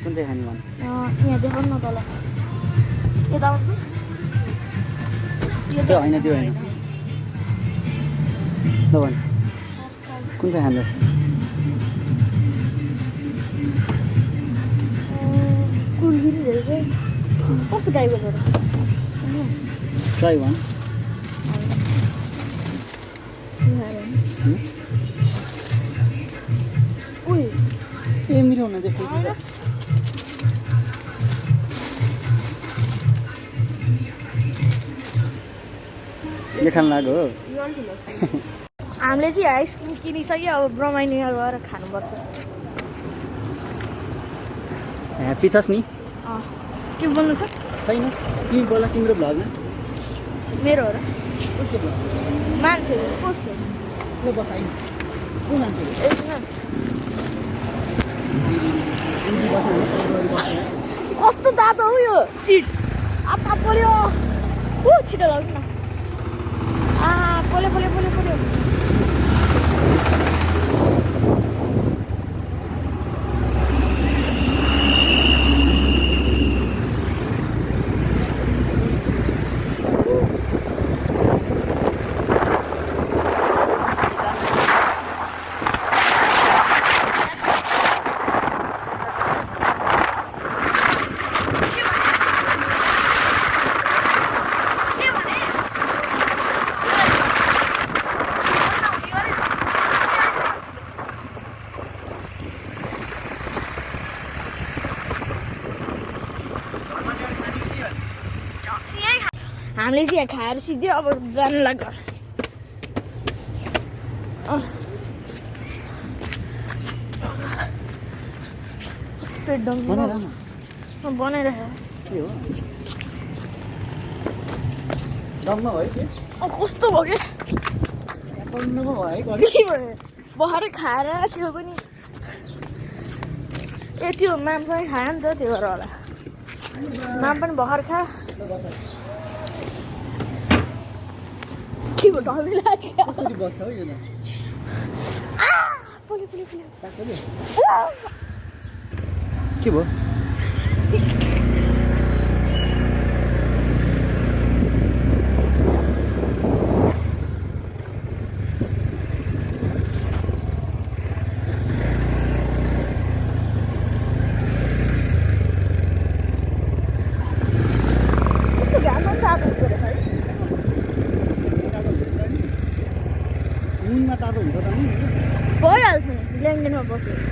कुन चाहिँ खाने भन यहाँ देखाउनु न तल यता आउनु त्यो होइन त्यो होइन ल भन कुन चाहिँ खाँदैछ कुलफिनी रहेछ कस्तो टाइपको छ ट्राई भन उही ए मिठो हुन त्यो फुल यो खान लाग्यो हो हामीले चाहिँ आइसक्रिम किनिसक्यो अब ब्रह्माइनिया गएर खानुपर्छ ह्याप्पी छस् नि के बोल्नु छ छैन तिमी बोला तिम्रो भ्लगमा मेरो हो र कसको भ्लग मान्छे कसको ल बस आइन को मान्छे कस्तो तातो हो यो सिट आता पर्यो ऊ छिटो लाग्नु न पोल्यो पोल्यो पोल्यो पोल्यो हामीले चाहिँ यहाँ खाएर सिधै अब जानु लाग्यो पेट बनाइराख्यो के हो दम्मा भयो के कस्तो भयो क्या पढ्नुको भयो है त्यही भयो भर्खरै खाएर त्यो पनि ए त्यो मामसँगै खायो नि त त्यो भएर होला माम पनि भर्खर खा के भयो ढल्दै लाग्यो कसरी बस्छ हो यो त पोल्यो पोल्यो पोल्यो के भयो भइहाल्छ नि ल्याङ्गेनमा बस्यो